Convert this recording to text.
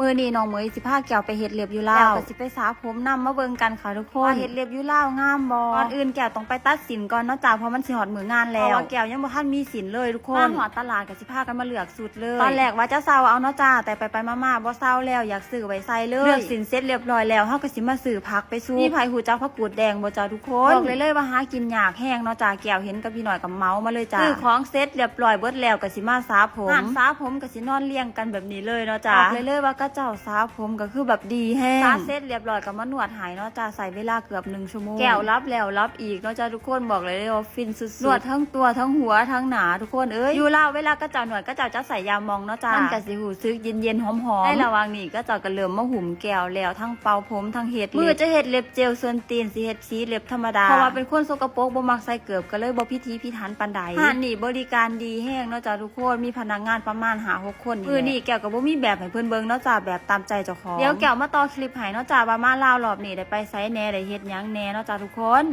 ມື້ນີ້ນ້ອງເໝີຍຊິພາແກ້ວໄປເຮັດເລັບຢູ່ລາວ ແລ້ວກໍຊິໄປສະຜົມນຳ ມາເບິ່ງກັນຄ່ະທຸກຄົນ ວ່າເຮັດເລັບຢູ່ລາວງາມບໍ່. ກ່ອນອື່ນແກ້ວຕ້ອງໄປຕັດສິນກ່ອນເນາະຈ້າ ເພາະມັນຊິຮອດມື້ງານແລ້ວ ເພາະວ່າແກ້ວຍັງບໍ່ທັນມີສິນເລີຍທຸກຄົນ. ມາຮອດຕະຫຼາດກໍຊິພາກັນມາເລືອກຊຸດເລີຍ ຕອນແລກວ່າຈະເຊົາເອົາເນາະຈ້າ ແຕ່ໄປໆມາໆບໍ່ເຊົາແລ້ວ ຢາກຊື້ໄວ້ໃສ່ເລີຍ. ເລືອກສິນເສັດລຽບຮ້ອຍແລ້ວ ເຮົາກໍຊິມາຊື້ຜັກໄປຊຸບ. ມີໃຜຮູ້ຈັກຜັກກູດແດງບໍ່ຈ້າທຸກຄົນ? ບອກໄດ້ເລີຍວ່າຫາກິນຍາກແຮງເນາະຈ້າ ແກ້ວເຫັນກັບພີ່ນ້ອຍກໍເໝົາມາເລີຍຈ້າ. ຊື້ຂອງເສັດລຽບຮ້ອຍເບິດແລ້ວກໍຊິມາສະຜົມ ຮ້ານສະຜົມກໍຊິນອນລຽງກັນແບບນີ້ເລີຍເນາະຈ້າ. ບອກໄດ້ເລີຍວ່າເຂົາເຈົ້າສະຜົມກໍຄືແບບດີແຮງ ສະເສັດລຽບຮ້ອຍກໍມານວດໃຫ້ເນາະຈ້າ ໃຊ້ເວລາເກືອບໜຶ່ງຊົ່ວໂມງ. ແກ້ວຫຼັບແລ້ວຫຼັບອີກເນາະຈ້າທຸກຄົນ ບອກໄດ້ເລີຍວ່າຟິນສຸດໆ ນວດທັງຕົວທັງຫົວທັງໜ້າທຸກຄົນເອີຍ. ຢູ່ລາວເວລາເຂົາເຈົ້ານວດ ເຂົາເຈົ້າຈະໃຊ້ຢາໝອງເນາະຈ້າ ມັນກໍຊິຮູ້ສຶກເຢັນໆຫອມໆ. ໃນລະຫວ່າງນີ້ເຂົາເຈົ້າກໍເລີ່ມມາຫຸ້ມແກ້ວແລ້ວ ທັງເປົ່າຜົມທັງເຮັດເລັບ ມື້ຈະເຮັດເລັບເຈວ ສ່ວນຕີນຊິເຮັດສີເລັບທຳມະດາ ເພາະວ່າເປັນຄົນສົກກະປົກ ບໍ່ມັກໃສ່ເກີບ ກໍເລີຍບໍ່ພິຖີພິຖັນປານໃດ. ຮ້ານນີ້ບໍລິການດີແຮງເນາະຈ້າທຸກຄົນ ມີພະນັກງານປະມານຫ້າຫົກຄົນ. ມື້ນີ້ແກ້ວກໍບໍ່ມີແບບໃຫ້ເພິ່ນເບິ່ງເນາະຈ້າ ແບບຕາມໃຈເຈົ້າຂອງ. ດຽວແກ້ວມາຕໍ່ຄລິບໃຫ້ເນາະຈ້າ ວ່າມາລາວລອບນີ້ໄດ້ໄປໃສແດ່ ໄດ້ເຮັດຫຍັງແດ່ເນາະຈ້າທຸກຄົນ.